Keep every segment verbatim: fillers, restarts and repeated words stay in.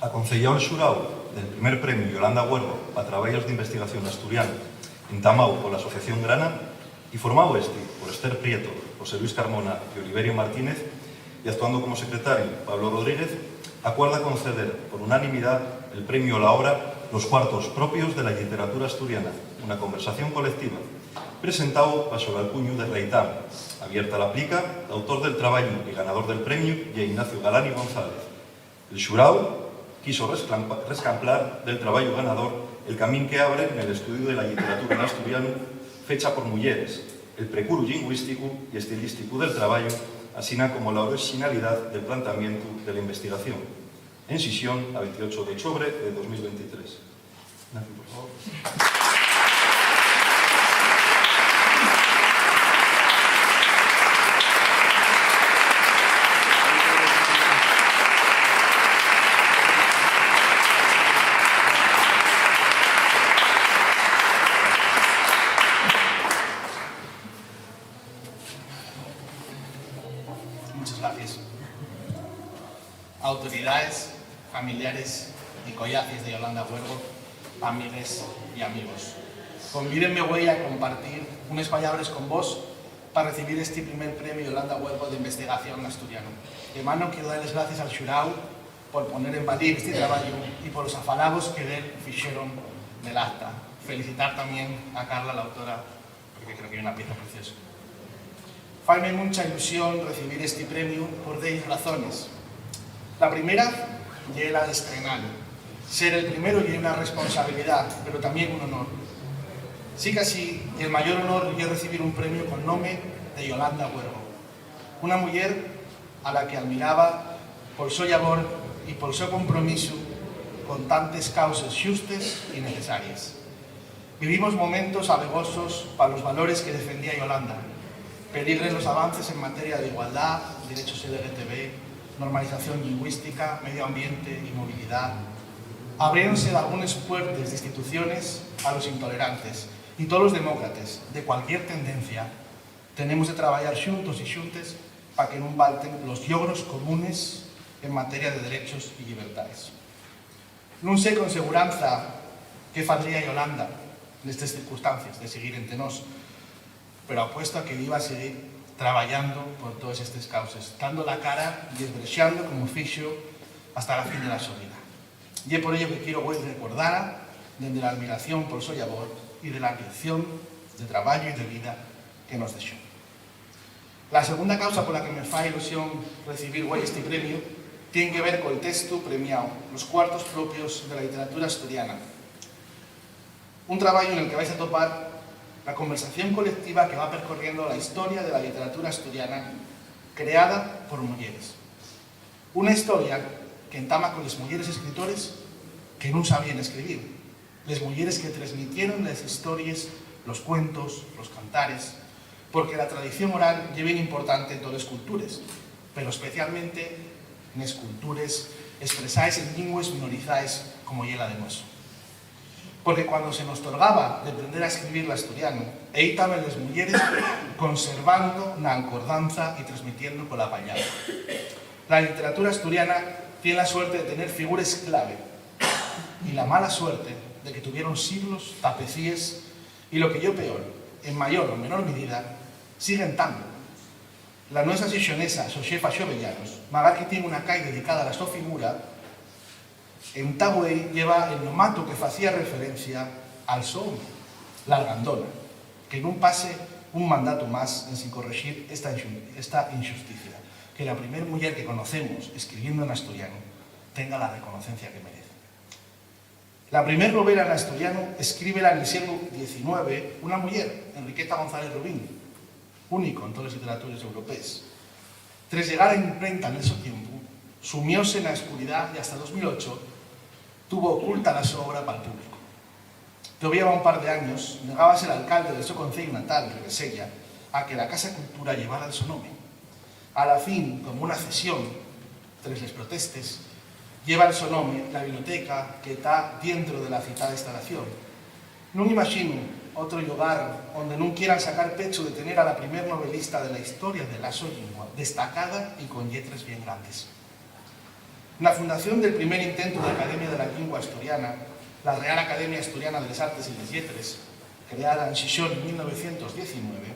Aconceyáu'l xuráu del primer premiu Yolanda Huergo pa trabayos d'investigación n'asturianu, entamáu pola Asociación Grana, y formáu esti por Esther Prieto, José Luis Carmona y Oliverio Martínez, y actuando como secretariu Pablo Rodríguez, acuerda conceder por unanimidá el premiu a la obra Los cuartos propios de la lliteratura asturiana, una conversación colectiva, presentao baxo l'alcuñu de Reitam, Abierta la plica, l'autor del trabayu y ganador del premiu ye Ignacio Galani González. El xuráu quiso resclampa-, rescamplar del trabayu ganador El camín que abre nel estudiu de la lliteratura n'asturianu fecha por muyeres, el precuru llingüísticu y estilísticu del trabayu, asina como la orixinalidá del plantamientu de la investigación. En sisión, a ventiocho d'ochobre de dos mil ventitrés. Ignacio, por favor. Muchas gracias. Autoridaes, familiares y collacies de Yolanda Huergo, amigues y amigos, convídenme güei a compartir unes pallabres con vos pa recibir esti primer premiu Yolanda Huergo d'Investigación n'Asturianu. De mano quiero dar les gracies al xuráu por poner en valía esti trabayu y polos afalabos que d'él fixeron nel acta. Felicitar tamién a Carla, l'autora, porque creo que ye una pieza preciosa. Faime muncha ilusión recibir esti premiu por delles razones. La primera ye la d'estrenalu. Ser el primero ye una responsabilidá, pero tamién un honor. Sicasí, el mayor honor ye recibir un premiu col nome de Yolanda Huergo, una muyer a la que almiraba pol so llabor y pol so compromisu con tantes causes xustes y necesaries. Vivimos momentos abegosos pa los valores que defendía Yolanda. Peligren los avances en materia d'igualdá, derechos L G T B, normalización llingüística, medio ambiente y movilidá. Abréronse dalgunes puertes d'instituciones a los intolerantes, y tolos demócrates, de cualquier tendencia, tenemos de trabayar xuntos y xuntes pa que nun falten los llogros comunes en materia de derechos y llibertaes. Nun sé con seguranza qué faldría Yolanda nestes circunstancies de siguir ente nós, pero apuesto a que diba siguir trabayando por toes estes causes, dando la cara y esbrexando como fixo hasta la fin de la so vida. Ye por ello que quiero güei recordala dende la almiración pol so llabor y de la lección de trabayu y de vida que nos dexó. La segunda causa pola que me fai ilusión recibir güei esti premiu tien que ver col testu premiáu, Los cuartos propios de la lliteratura asturiana. Un trabayu nel que vais atopar la conversación colectiva que va percorriendo la historia de la lliteratura asturiana creada por muyeres. Una historia qu'entama coles muyeres escritores que nun sabíen escribir, les muyeres que tresmitieron les histories, los cuentos, los cantares, porque la tradición oral ye bien importante en toles cultures, pero especialmente nes cultures espresaes en llingües minorizaes como ye la de nueso. Porque cuando se nos torgaba deprender a escribir l'asturianu, ehí taben les muyeres conservando na alcordanza y tresmitiendo cola pallabra. La lliteratura asturiana tien la suerte de tener figures clave y la mala suerte de que tuvieron siglos tapecíes y, lo que ye peor, en mayor o menor midida, siguen tando. La nuesa sexonesa Xosefa Xovellanos, magar que tien una cai dedicada a la so figura, entá güei lleva el nomato que facía referencia al so home, l'Argandona, que nun pase un mandatu más ensin correxir esta inxu-, esta inxusticia, que la primer muyer que conocemos escribiendo n'asturianu tenga la reconocencia que merece. La primer novela n'asturianu escríbela nel sieglu diecinueve una muyer, Enriqueta González Rubín, único en toles literatures europees. Tres llegar a imprenta nel so tiempu, sumióse na escuridá y hasta dos mil ocho tuvo oculta la so obra pal públicu. Todavía va un par d'años, negábase l'alcalde del so conceyu natal, Ribesella, a que la Casa Cultura llevara el so nome. A la fin, como una cesión, tres les protestes, lleva el so nome la biblioteca que ta dientro de la citada instalación. Nun imaxino Otro llugar onde nun quieran sacar pechu de tener a la primer novelista de la historia de la so llingua, destacada y con lletres bien grandes. Na fundación del primer intentu d'Academia de la Llingua Asturiana, la Real Academia Asturiana de les Artes y les Lletres, creada en Xixón en mil novecientos diecinueve,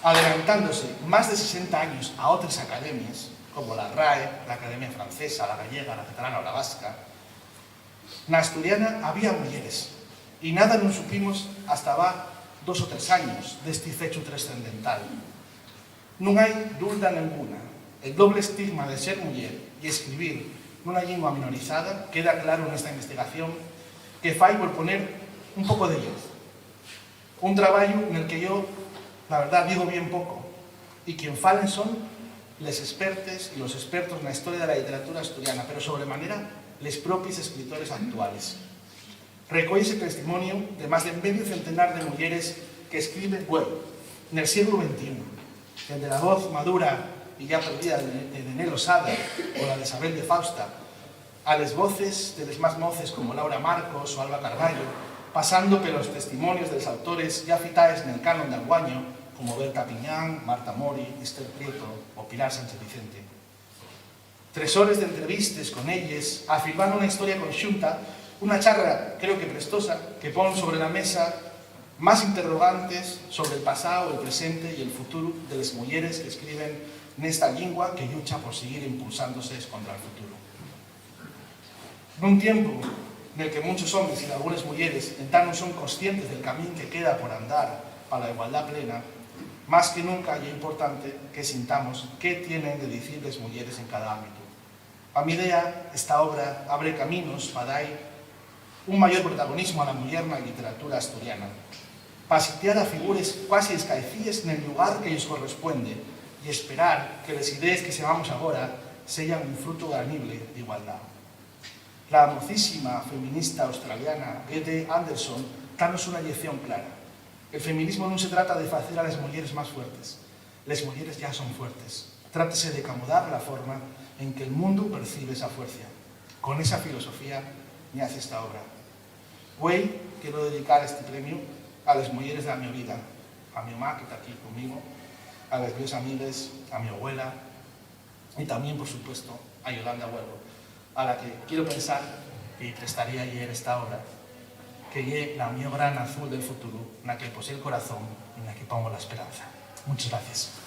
adelantándose más de sesenta años a otres academies, como la RAE, la Academia Francesa, la Gallega, la Catalana o la Vasca, na asturiana había muyeres, y nada nun supimos hasta va dos o tres años d'esti fechu trescendental. Nun hai dulda nenguna, el doble estigma de ser muyer y escribir nuna llingua minorizada queda claro nesta investigación que fai por poner un poco de lluz. Un trabayu nel que yo, la verdá, digo bien poco, y quien falen son les expertes y los expertos na historia de la lliteratura asturiana, pero sobre manera les propies escritores actuales. Recóyese testimoniu de más de mediu centenar de muyeres que escriben güei, nel sieglu ventiún, dende la voz madura y ya perdida de, de Nené Losada o la de Sabel de Fausta, a les voces de les más moces como Laura Marcos o Alba Carballo, pasando pelos testimonios de les autores ya citaes nel canon d'anguaño, como Berta Piñán, Marta Mori, Ester Prieto o Pilar Sánchez Vicente. Tres hores d'entrevistes con elles, afirmando una historia conxunta, una charra, creo que prestosa, que pon sobre la mesa más interrogantes sobre el pasao, el presente y el futuru de les muyeres que escriben nesta llingua que llucha por siguir impulsándose escontra'l futuru. Nun tiempu nel que munchos homes y dalgunes muyeres entá nun son conscientes del camín que queda por andar pa la igualdá plena, más que nunca ye importante que sintamos qué tienen de dicir les muyeres en cada ámbitu. Pa mi idea, esta obra abre caminos pa dar un mayor protagonismu a la muyer na lliteratura asturiana, pa sitiar a figures cuasi escaecíes nel llugar que-yos correspuende y esperar que les idees que xamamos agora seyan un frutu granible d'igualdá. La mocísima feminista australiana Gede Anderson danos una llección clara. El feminismu nun se trata de facer a les muyeres más fuertes. Les muyeres yá son fuertes. Trátase de camudar la forma en que'l mundu percibe esa fuercia. Con esa filosofía nace esta obra. Güei quiero dedicar esti premiu a les muyeres de la mio vida, a mi ma, que ta aquí conmigo, a les mios amigues, a mi abuela, y tamién, por supuesto, a Yolanda Huergo, a la que quiero pensar que prestaría lleer esta obra, que ye la mio gran azul del futuru, na que posé el corazón y na que pongo la esperanza. Munches gracies.